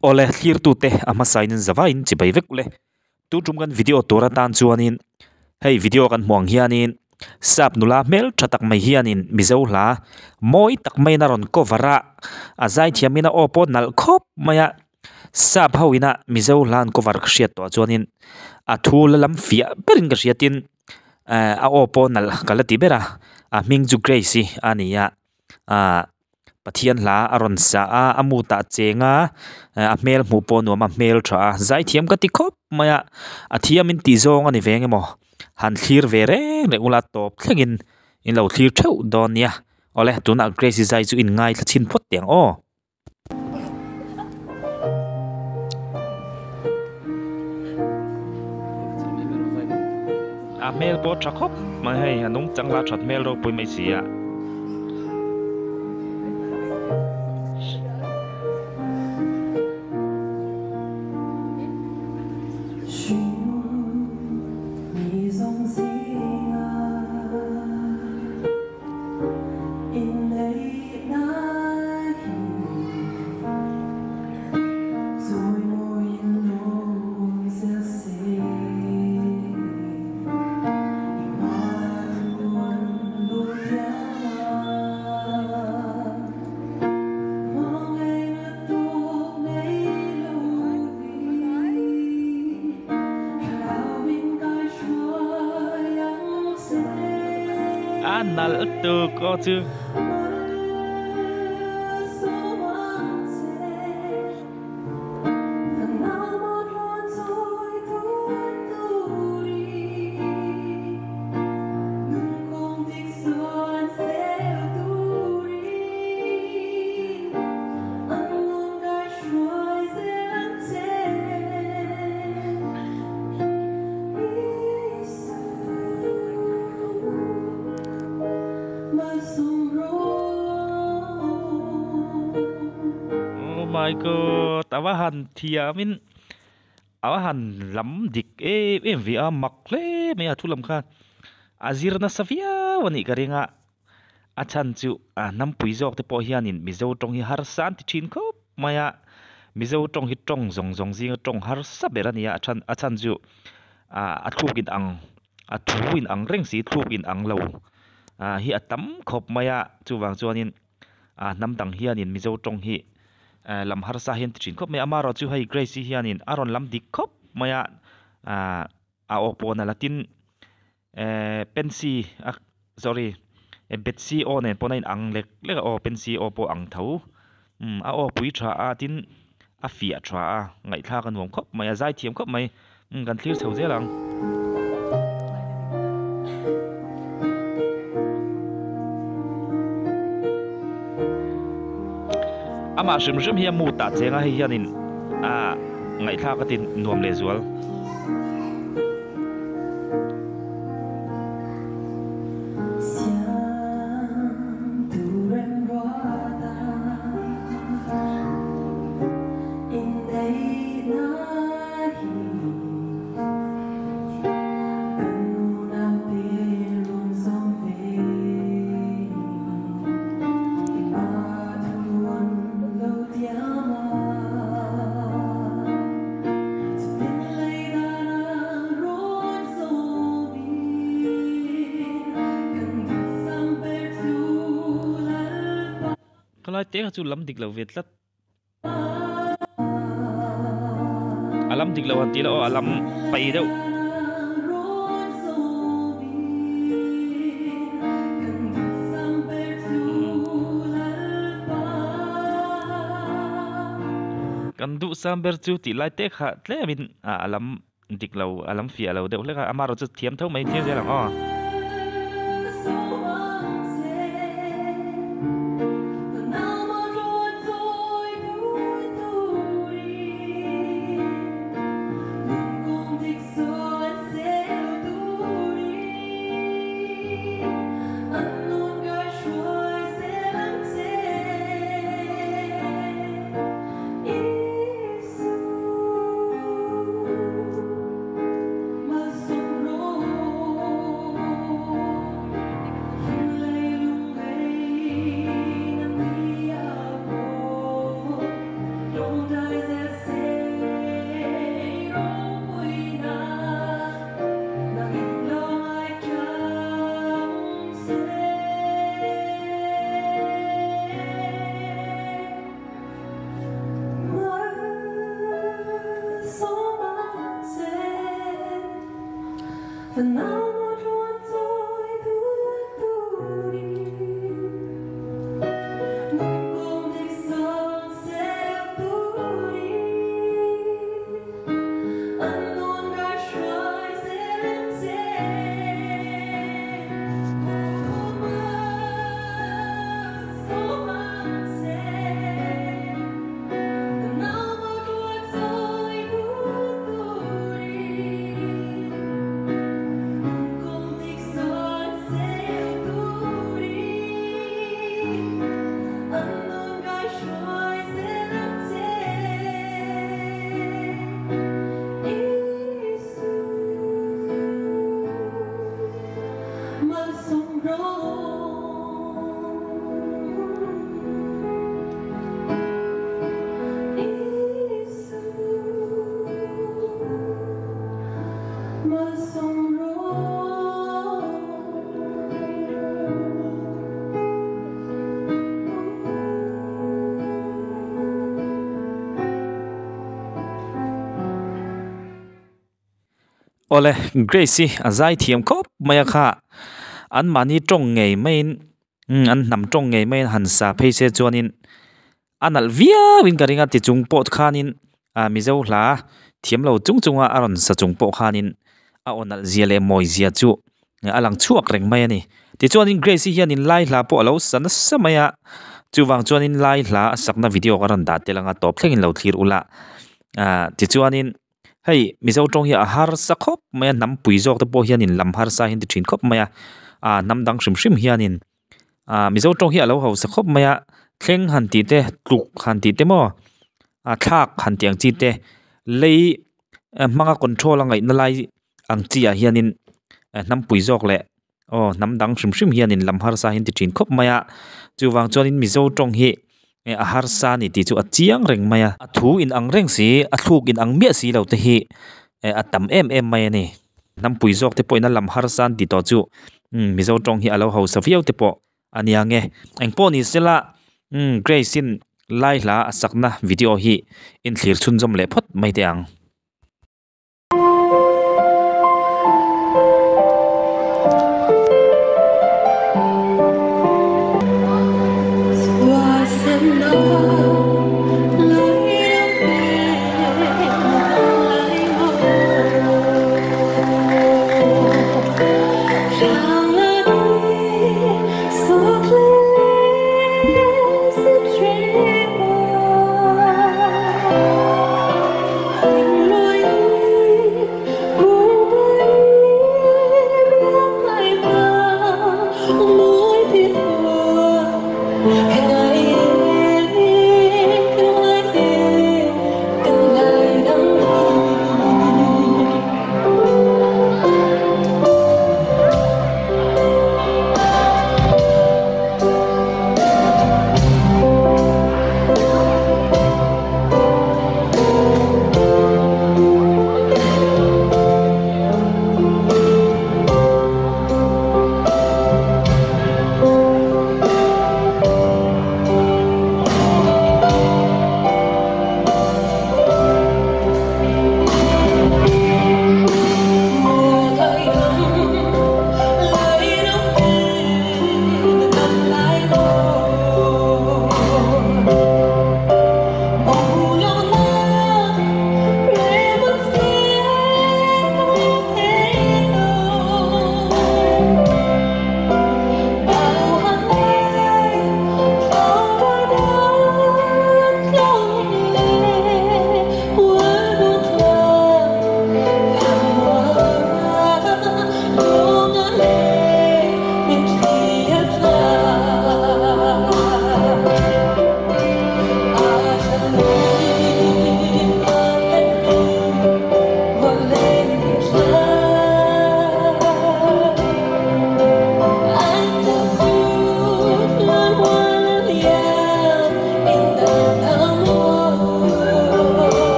Awle thlirtute a hmasain in zavaiin chibai vek ule. Tun tum kan video tur atan chuanin hei video kan hmuh ang hianin sap nula hmel tha tak mai hianin mizo hla mawi tak maiin a rawn cover a, a zaithiamin a aw pawh nalh khawp mai a, sap ho ina mizo hla an cover ka hriat tawh chuanin a thu la lam fiah berin ka hriatin eh a aw pawh nalh ka la ti ber a, a hming chu Grace-i a ni a ah. Pathian hla a rawn sa a, a mut ah cheng a, a hmel hmuh pawh a nuam a, hmel tha a, zaithiam ka ti khawp mai a, a thiam in tih zawng a ni ve eng emaw han thlir ve reng reng ula tawp thlengin in lo thlir theuh dawn nia, awle tunah Grace-i zai chu in ngaithla chhin phawt teh ang aw. A hmel pawh tha khawp mai hei a nungchang la that hmel ropui mai si a. A nalh tuk aw chu. Oh my god a va han thiam in a va han lam dik em em ve a mak hle mai a thu lam khan a zir nasa viau a nih ka ring a a chhan chu a hnampui zawk te pawh hianin mizo tawng hi harsa an ti thin khawp mai a mizo tawng hi tawng zawng zawng zinga tawng harsa ber a ni a a chhan a chhan chu ah a thluk in ang a thu in ang reng si thluk in ang lo ah hi a tam khawp mai a chuvang chuanin ah hnam dang hianin mizo tawng hi eh lam harsa hi an ti thin khawp mai a amaherawhchu chu hei Grace hi hianin a rawn lam dik khawp mai a ah a aw pawh nalh atin eh pency a sorry Betsy aw nen pawh a in ang lek lek a aw pency aw pawh ang tho umm a aw pui tha a tin a fiah tha a ngaihthlak a nuam khawp mai a zai thiam khawp mai umm kan thlir chho zel ang. Amah hrim hrim hi a mood ah cheng a hei hianin ah ngaihthlak a ti nuam leh zual. Khawlai te kha chu lam dik lo ve tlat. A lam dik lo han tih loh aw a lam pai deuh. Kan duh sam ber chu tih lai te kha tlemin a lam Dik lo, a lam fiah lo deuh hlek a, amaherawh chu thiam tho mai thlir zel ang aw. Awle, Grace hi a zai thiam khawp mai a kha. An mahni tawng ngei maiin an hnam tawng ngei maiin han sa phei se chuanin a nalh viauin ka ring a ti chung pawh khanin ah Mizo hla thiam lo chung chunga a rawn sa chung pawh khanin a aw nalh zia leh mawi zia chu a lang chhuak reng mai a ni. Tichuanin Grace hi hianin lai hla pawh a lo sa nasa mai a, chuvang chuanin lai hla a sakna video ka rawn dah tel anga tawp thlengin lo thlir ula. Ah tichuanin. Hei Mizo tawng hi a harsa khawp mai a, hnam pui zawk te pawh hianin lam harsa hian ti thin khawp mai a, ah hnam dang hrim hrim hianin ah Mizo tawng hi a lo hausa khawp mai a, thleng han tih te, tluk han tih te maw, ah thlak han tih ang chi te, lei hmanga control a ngaihna lai ang chi ah hianin hnam pui zawk leh Aw, hnam dang hrim hrim hianin lam harsa hian ti thin khawp mai a, chuvang chuanin Mizo tawng hi a harsa a ni tih chu a chiang reng mai a. A thu in ang reng si, a thluk in ang miah si lo te hi a tam em em mai a ni. Hnam pui zawk te pawhin a lam harsa an ti tawh chu Mizo tawng hi a lo hausa viau te pawh a nia nge. Engpawh ni sela Grace in lai hla a sakna video hi inthlir chhunzawm leh phawt mai teh ang.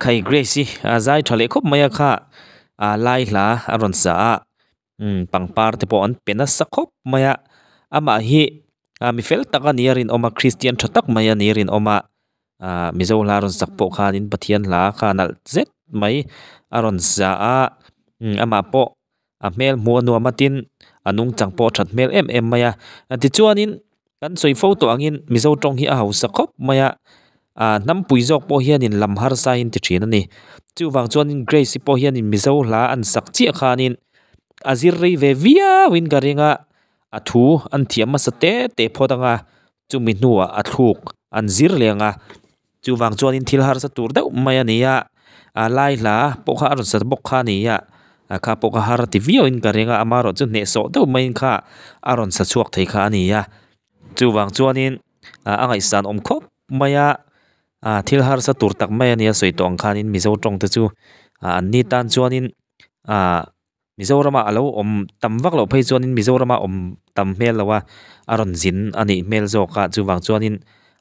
Awle khai Grace i a zai tha leh khawp mai a kha a lai hla a rawn sa a umm pangpar te pawh an pe nasa khawp mai a amah hi ah mi fel tak a ni a rinawm a kristian tha tak mai a ni a rinawm a ah mizo hla a rawn sak pawh khanin pathian hla kha nalh zet mai a rawn sa a umm amah pawh a hmel hmuh a nuam a tin a nungchang pawh a that hmel em em mai a tichuanin kan sawi fo tawh angin mizo tawng hi a hausa khawp mai a ah hnampui zawk pawh hianin lam harsa in ti thin a ni chuvang chuanin Grace-i pawh hianin mizo hla an sak chiah khanin a zir rei ve viau in ka ring a a thu an thiam hmasa te te phawt anga chumi hnuah a thluk an zir leh ang a chuvang chuanin thil harsa tur deuh mai a ni a a lai hla pawh kha a rawn sa bawk kha a ni a a kha pawh kha har ti viau in ka ring a amaherawh chu hnehsawh deuh maiin kha a rawn sa chhuak thei kha a ni a chuvang chuanin ah a ngaihsan awm khawp mai a ah thil harsa tur tak mai a ni a sawi tawh ang khanin mizo tawng te chu ah an ni tan chuanin ah. Mizorama a lo awm tam vak loh phei chuanin Mizorama awm tam hmel lo a, a rawn zin a nih hmel zawk a, chuvang chuanin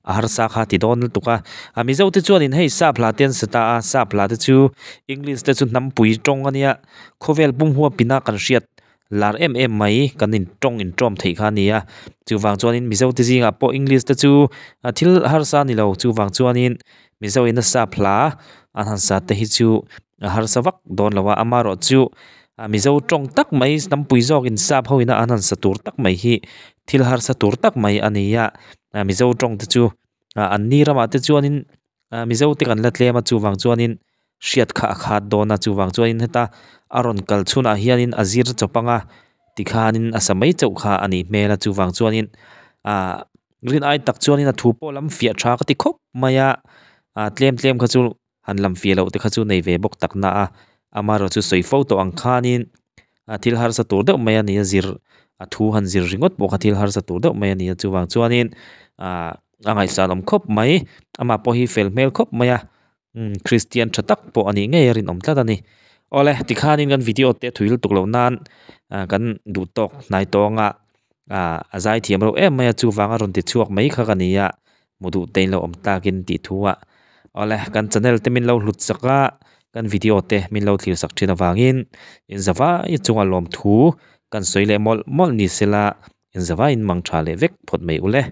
a harsa kha ti dawn lutuk a. A Mizo te chuanin hei sap hla te an sa ta a, sap hla te chu English te chu hnampui tawng a nia, khawvel pum huapina kan hriat lar em em mai kan in tawng intawm theih kha a ni a, chuvang chuanin Mizo te zingah pawh English te chu thil harsa a ni lo, chuvang chuanin Mizo in a sap hla an han sa te hi chu A harsa vak dawn lo a, amaherawh chu a Mizo tawng tak mai hnampui zawkin sap ho ina an han sa tur tak mai hi thil harsa tur tak mai a ni a, Mizo tawng te chu an ni ramah te chuanin Mizo te kan la tlem a chuvang chuanin hriat kha a khat dawn a chuvang chuanin heta a rawn kal chhunah hianin a zir chawp ang a tikhanin a sa mai chauh kha a nih hmel a chuvang chuanin ah rin ai tak chuanin a thu pawh lam fiah tha ka ti khawp mai a tlem tlem kha chu. Han lam fia loh te kha chu nei ve bawk tak na a, amaherawh chu sawi fo tawh ang khanin a thil harsa tur deuh mai a ni a zir a thu han zir ringawt pawh kha thil harsa tur deuh mai a ni a chuvang chuanin ah a ngaihsan awm khawp mai amah pawh hi fel hmel khawp mai a umm Christian tha tak pawh a nih ngei a rinawm tlat a ni. Awle tikhanin kan video te a thui lutuk loh nan ah kan duh tawk hnai tawng a ah a zai thiam reuh em mai a chuvang a rawn ti chhuak mai kha ka ni a. Hmu duh te in lo awm takin tih thu a awle kan channel te min lo hlut sak a kan video te min lo thlir sak thin avangin in zavai chunga lawmthu kan sawi leh mawlh mawlh ni sela in zavaiin mang tha leh vek phawt mai ule.